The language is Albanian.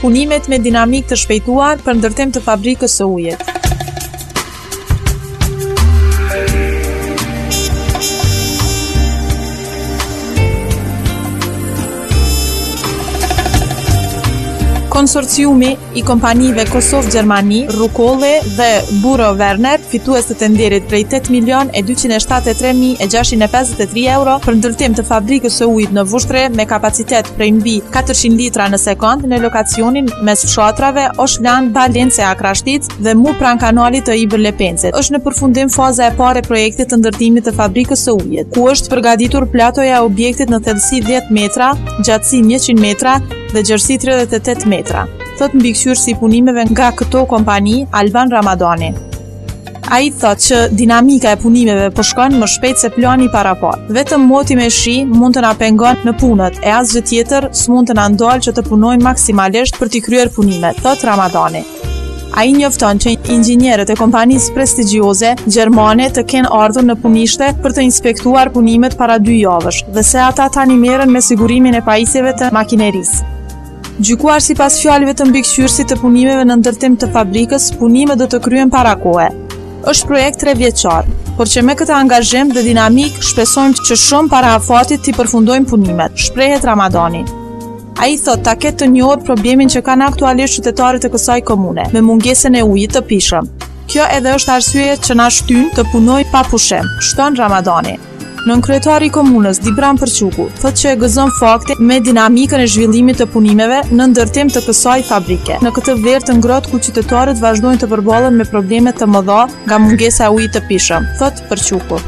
Punimet me dinamikë të shpejtuar për ndërtim të fabrikës së ujit. Konsorciumi i kompanive Kosovë-Gjermani, Rukolli dhe Buro Werner, fitues të tenderit prej 8 milion e 273.653 euro për ndërtim të fabrikës së ujit në Vushtrri me kapacitet prej mbi 400 litra në sekond në lokacionin mes fshatrave Oshlan, Balincë e Akrashticë dhe mu pranë kanalit të Ibër Lepencit. Është në përfundim faza e parë e projektit të ndërtimit të fabrikës së ujit, ku është përgatitur platoja e objektit në thellësi 10 metra, gjatësi 100 metra dhe gjerësi 38 metra, thotë mbikëqyrësi i punimeve nga këto kompani, Alban Ramadani. Ai thotë që dinamika e punimeve po shkon më shpejt se plani i paraparë. Vetëm moti me shi mund të na pengon në punët e asgjë tjetër s'mund të na ndalë që të punojmë maksimalisht për t'i kryer punimet, thotë Ramadani. Ai njofton që inxhinierët e kompanisë prestigjioze gjermane të kenë ardhur në punishte për të inspektuar punimet para dy javësh dhe se ata tani merren me sigurimin e pajisjeve të makinerisë. Gjykuar sipas fjalëve të mbikëqyrësit të punimeve në ndërtim të fabrikës, punimet do të kryhen para kohe. Është projekt trevjeçar, por që me këtë angazhim dhe dinamikë shpresojmë që shumë para afatit t'i përfundojmë punimet, shprehet Ramadani. Ai thotë ta ketë të njohur problemin që kanë aktualisht qytetarët e kësaj komune, me mungesën e ujit të pijshëm. Kjo edhe është arsyeja që na shtyn të punojmë pa pushim, shton Ramadani. Nënkryetari i komunës, Dibran Përquku, thotë që e gëzon faktin me dinamikën e zhvillimit të punimeve në ndërtim të kësaj fabrike. Në këtë verë të ngrohtë ku qytetarët vazhdojnë të përballen me probleme të mëdha nga mungesa e ujit të pijshëm, thotë Përquku.